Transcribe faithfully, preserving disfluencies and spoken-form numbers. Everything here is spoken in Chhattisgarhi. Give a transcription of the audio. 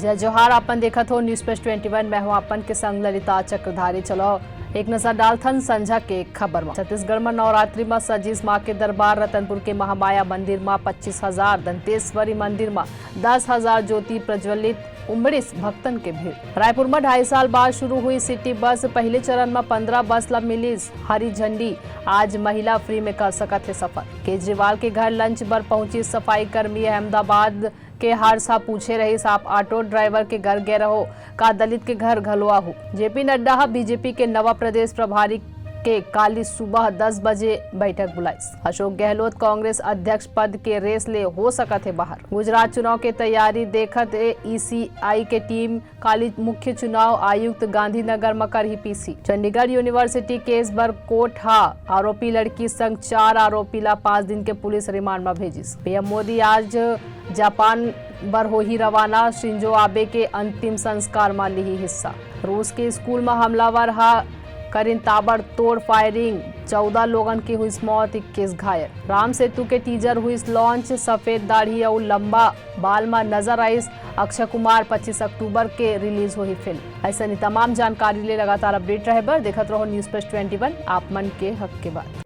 जय जोहार, अपन देखत हो News Press twenty one। मैं हूं अपन के संग ललिता चक्रधारी। चलो एक नजर डालथन संझा के खबर म। छत्तीसगढ़ म नवरात्रि म सजिस मां के दरबार। रतनपुर के महामाया मंदिर म पच्चीस हजार, दंतेश्वरी मंदिर म दस हजार ज्योति प्रज्वलित, उमड़िस भक्तन के भीड़। रायपुर म ढाई साल बाद शुरू हुई सिटी बस। पहले चरण म पंद्रह बस ल मिलिस हरी झंडी। आज महिला फ्री में कर सकत हे सफर। केजरीवाल के घर लंच बर पहुंची सफाई कर्मी। अहमदाबाद के हर्ष ह पूछे रहिस, आप ऑटो ड्राइवर के घर गे रहो, का दलित के घर घलो आहू? जेपी नड्डा ह बीजेपी के नवा प्रदेश प्रभारी के काली सुबह दस बजे बैठक बुलाइस। अशोक गहलोत कांग्रेस अध्यक्ष पद के रेस ले हो सकत हे बाहर। गुजरात चुनाव के तैयारी देखत ए ईसीआई के टीम काली मुख्य चुनाव आयुक्त गांधीनगर म करही पीसी। चंडीगढ़ यूनिवर्सिटी केस बर कोर्ट ह आरोपी लड़की संग चार आरोपी ला पांच दिन के पुलिस रिमांड म भेजिस। पीएम मोदी आज जापान बर होही रवाना। शिंजो आबे के अंतिम संस्कार म लिही हिस्सा। रूस के स्कूल म हमलावर ह करिन ताबड़तोड़ फायरिंग, चौदह लोगन के हुई मौत, इक्कीस घायल। राम सेतु के टीजर हुई लॉन्च, सफेद दाढ़ी अउ लंबा बाल म नजर आइस अक्षय कुमार। पच्चीस अक्टूबर के रिलीज होही फिल्म। अइसने तमाम जानकारी ले लगातार अपडेट रहे बर देखत रहो News Press twenty one, आप मन के हक के बात।